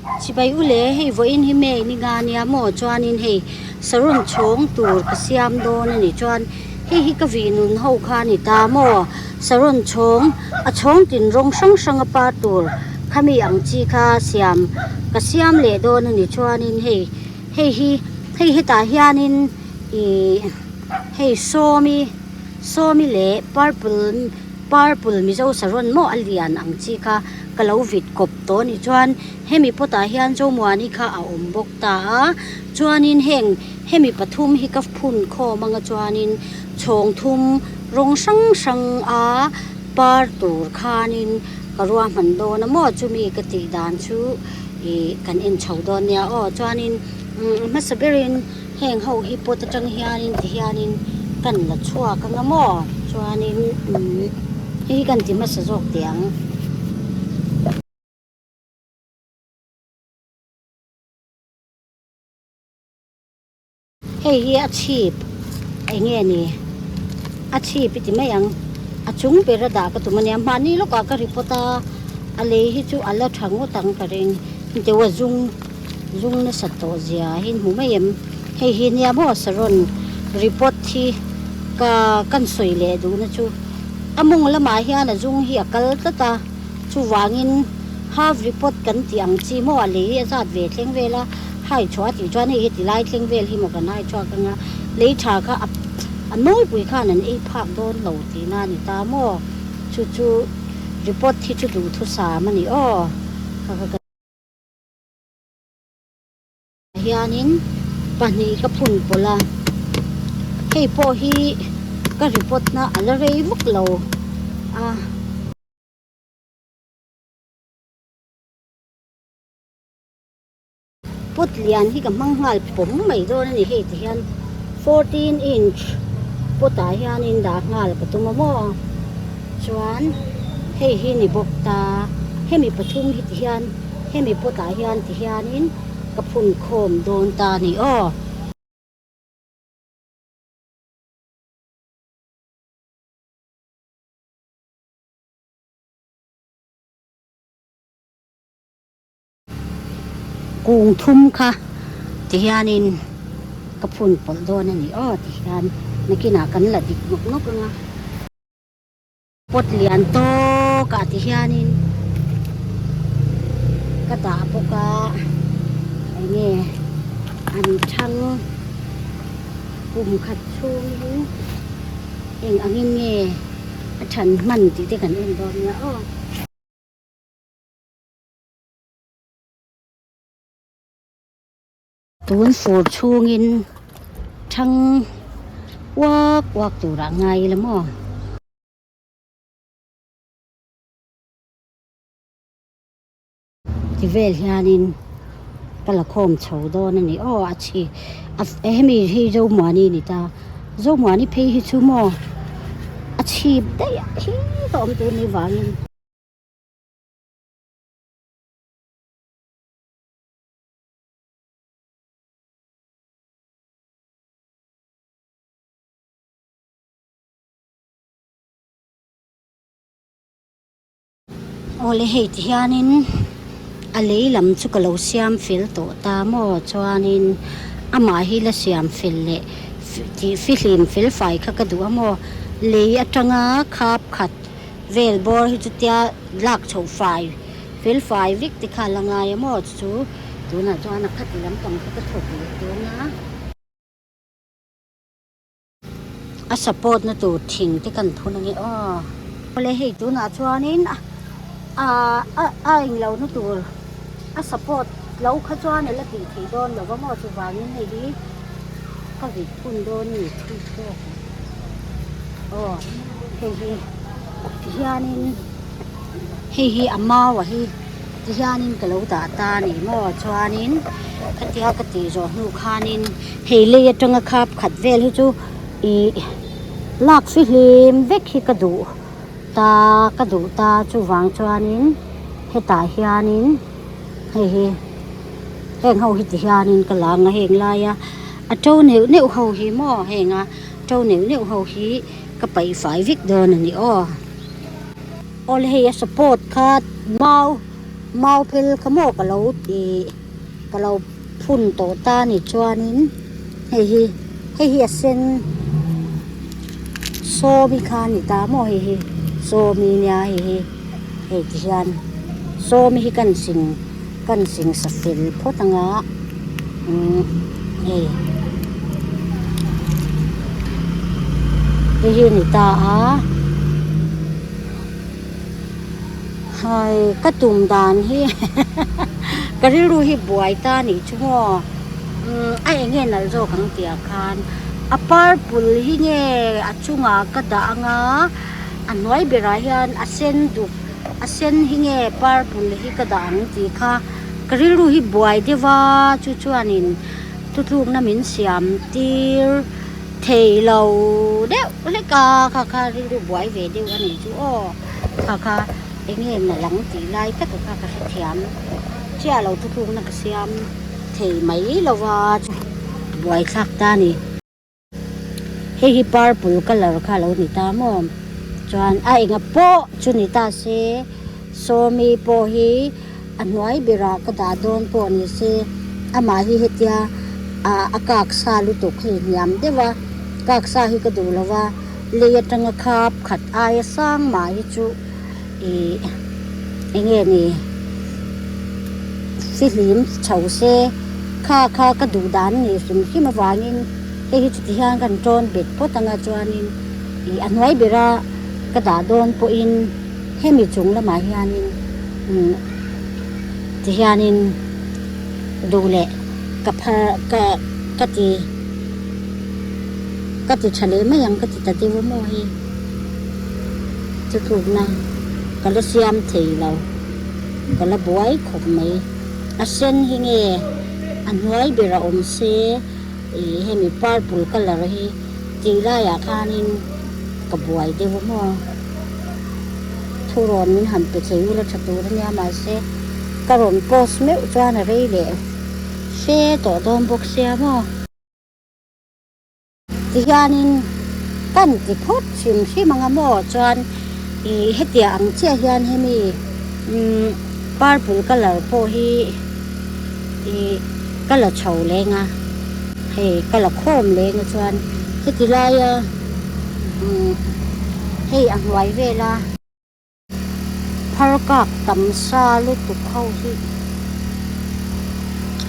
Chibai u le, hei vawiin hi May ni nga nia maw chuanin hei saron chhawng tur ka siam dawn a ni chuan hei hi ka vih nun ho kha a ni ta maw saron chhawng a chhawng tin rawng hrang hrang a par tur khami ang chi kha siam ka siam leh dawn a ni chuanin hei hei hi hei hetah hianin ih hei sawmi sawmi leh purple purple mizo saron maw a lian ang chi kha. Ka lo vit kawp tawh a nih chuan hemi pawtah hian Zomuani kha a awm bawk ta a, chuanin heng hemi pathum hi ka phun khawm anga chuanin chhawng thum rawng hrang hrang a par tur khanin ka ruahman dawn a maw chumi ka tih dan chu ih kan en chho dawn nia aw chuanin umm hmasa berin heng ho hi pawt atang hianin tihianin kan la chhuak anga maw chuanin umm hei hi kan ti hmasa zawk teh ang. Hei hi a chhip eng nge ni a chhip i ti mai ang a chung ber a dah ka tum ania mahni lawkah ka report a a lei hi chu a la tha ngawt ang ka ring deuh a zum. Zung nasa tawh zia hi hmu mai em? Hei hi nia maw saron report hi ka kan sawi leh duhna chu a mawng lamah hian a zung hi a kal tlat a, chuvangin half report kan tih ang chi maw a lei a zat ve thleng vel a hai chhuah a tih chuan hei hi tilai thleng vel hi maw kan hai chhuak anga lei tha kha a a nawlpui khan an ei phak dawn lo tihna a ni ta maw? Chu chu report hi chu duhthusam a ni aw. Hianin pahnih ka phun pawlh a, hei pawh hi ka report na a la rei vak lo a. Pot lian hi ka hmang nghal pawm mai dawn a ni hei ti hian 14 inch pot ah hianin dah nghal ka tum a maw chuan hei hi ni bawk ta hemi pathum hi ti hian. Hemi pawtah hian ti hianin ka phun khawm dawn ta a ni aw. Kung thum kha ti hianin ka phun pawlh dawn a ni aw ti hian nakinah kan la dik nawk nawk ang a. Pot lian tawk ah ti hianin ka dah bawk a enge an thang kum khat chhungin eng angin nge a than hman tih te kan en dawn nia aw. Tun fur chhungin thang uak uak turah ngai ila maw. Ti vel hianin ka la khawm chho dawn a ni aw a chhi a hemi hi Zomuani a ni ta Zomuani phei hi chu maw a chhip daih hi ka awm tur ni vangin. Awle hei ti hianin a lei lam chu ka lo siam fel tawh ta maw chuanin amah hi la siam fel leh tih fihlim fel fai kha ka duh a maw lei atanga khap khat vel bawr hi chutia lak chhoh fai fel fai vek te kha a la ngai a maw chu tunah chuan a khati lampang kha ka thawk leh dawn a. A support na tur thing te kan phun ange aw. Awle hei tunah chuanin a a englo na tur a support lo kha chuan a la tih theih dawn lo va maw chuvangin hei hi ka vit phun dawn a ni thuk tawk ang aw hei hi tihianin hei hi a mau a hi. Tihianin ka lo dah ta a ni maw? Chuanin khatia ka tih zawh hnu khanin hei lei atanga khap khat vel hi chu ih lak fihlim vek hi ka duh ta ka duh ta chuvang chuanin hetah hianin hei hi heng ho hi tihianin ka la ang a heng laia a to neuh neuh ho hi maw heng a to neuh neuh ho hi ka paih fai vek dawn a ni aw. Awle hei a support kha mau Mau phel kha maw ka lo ih ka lo phun tawh ta ni chuanin hei hi hei hi a sen sawmi kha a ni ta maw hei hi sawmi nia hei hi hei ti hian sawmi hi kan sing kan sing sa fel phawt anga umm hei hei hi a ni ta a. Hai ka tum dan hi ka rilru hi buai ta nih chu maw umm a eng nge nalh zawk ang tih ah khan a purple hi nge a chungah ka dah anga a hnuai berah hian a sen duk a sen hi nge purple hi ka dah ang tih kha ka rilru hi buai deuh a chu chuanin thutlukna min siam tir. Thei lo deuh hlek a, kha kha rilru buai ve deuh a nih chu aw, kha kha eng nge na lang tih lai tak kha ka hrethiam chiah lo thutlukna ka siam thei mai lo va buai thlak ta a ni. Hei hi purple colour kha a lo ni ta maw chuan a enga pawh chu ni ta se sawmi pawh hi. A hnuai berah ka dah dawn pawh ni se, amah hi hetia a kak sa lutuk hei hniam deuh a, kak sa hi ka duh lo va, lei atanga khap khat aia sang mah hi chu ih eng nge ni fihlim chho se, kha kha ka duh dan a nih hrim hrim avangin hei hi chuti hian kan tawn bet phawt anga chuanin ih a hnuai bera ka dah dawn pawhin. Hemi chung lamah hianin umm tihianin duh leh ka phar ka ka ti ka ti tha leh mai ang ka ti ta deuh a maw hei chu tlukna ka la siam thei lo ka la buai khawp mai a sen hi nge a hnuai ber a awm se ih hemi purple colour hi tih laiah khanin ka buai deuh a maw. Thurawn min han pe thei ula tha tur ania mahse ka rawn post meuh chuan a rei leh fe tawh dawn bawk sia maw. Tihianin kan ti phawt hrim hrim anga maw chuan ih hetiang ang chiah hian hemi umm purple colour pawh hi ih ka la chho leng a hei ka la khawm leng a chuan heti laia. Hei a hnuai vela phar kak tam sa lutuk ho hi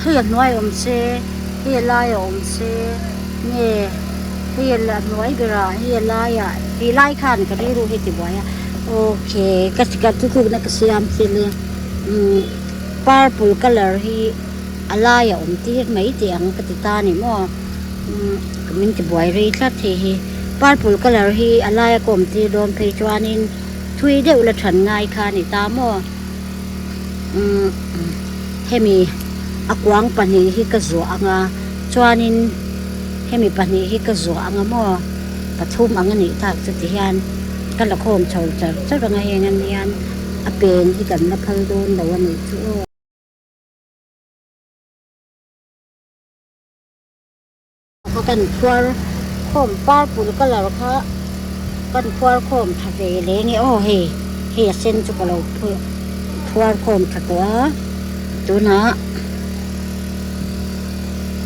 hei a hnuai awm se hei a lai a awm se nge hei a hnuai berah hei a laiah tih lai khan ka rilru hi ti buai a okay ka ka thuthlukna ka siam thil e umm purple colour hi a lai a awm tir mai teh ang ka ti ta a ni maw. Min ti buai rei tlat hei hi purple colour hi a laia ka awm tir dawn phei chuanin thui deuh la than ngai kha a ni ta maw umm hemi a kuang pahnih hi ka zuah anga chuanin hemi pahnih hi ka zuah anga maw pathum ang a nih tak chu ti hian ka la khawm chho char char anga heng an hian a pen hi kan la phal dawn lo a nih chu aw. Kha kan phuar khawm purple colour kha kan phuar khawm tha ve leh nge aw hei hei a sen chu ka lo phuar khawm tha tawh a tunah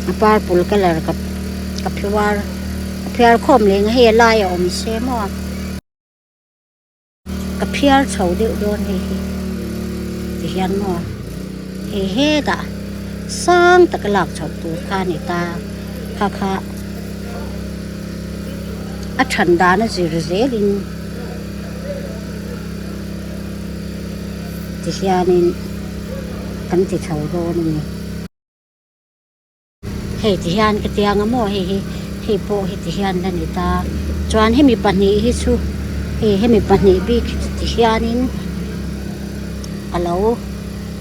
a purple colour ka ka phiar ka phiar khawm leh nge hei a lai a awm se maw. Ka phiar chho deuh dawn hei hi ti hian maw hei hetah sang taka lak chhoh tur kha a ni ta kha kha a than dan a zir zelin ti hianin kan ti chho dawn a ni. Hei ti hian ka tiang a maw hei hi hei pawh hi ti hian la ni ta chuan hemi pahnih hi chu hei hemi pahnih bik hi chu ti hianin a lo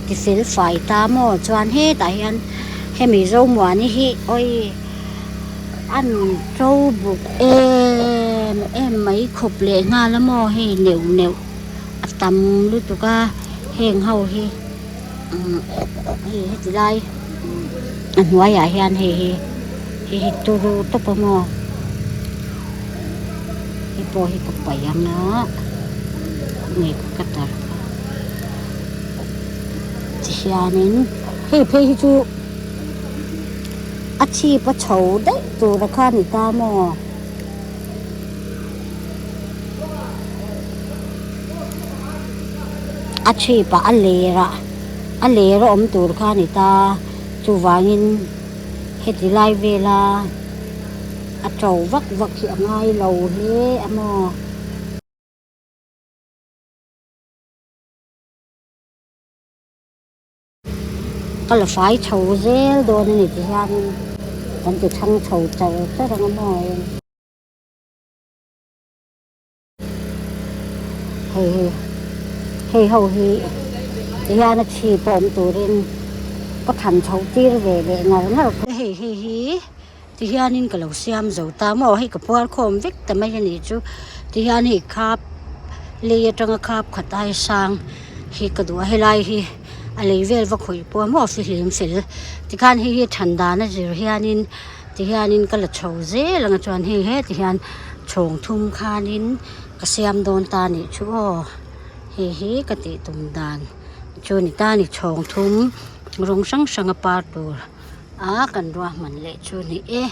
ti fel fai ta maw chuan hetah hian hemi Zomuani hi awii an to buk em em mai khawp leh nghal a maw hei neuh neuh a tam lutuk a heng ho hi. Hei heti lai a hnuaiah hian hei hi hei hi turu tawp a maw hei pawh hi ka paih ang a nge ka tar kha. Tihianin hei phei hi chu a chhip a chho daih tur a kha a ni ta maw? A chhip ah a ler ah a ler a awm tur kha a ni ta chuvangin heti lai vela a to vak vak hi a ngai lo hle a maw? Ka la fai chho zel dawn a ni ti hianin kan ti thang chho char char ang a maw hei hei hei ho hi ti hian a chhip a awm turin ka than chho tir ve leh ngar ngar hei hei hi ti hianin ka lo siam zo ta maw hei ka puar khawm vek ta mai a nih chu ti hian hei khap lei atanga khap khat ai sang hi ka duh a helai hi a lei vel va khawih pawh maw fihlim fel tikhan hei hi than dan a zir hianin ti hianin ka la chho zel ang a chuan hei heti hian chhawng thum khanin ka siam dawn ta a nih chu aw hei hi ka tih tum dan chu a ni ta a ni chhawng thum rawng hrang hrang a par tur. A kan ruahman leh chu ni e.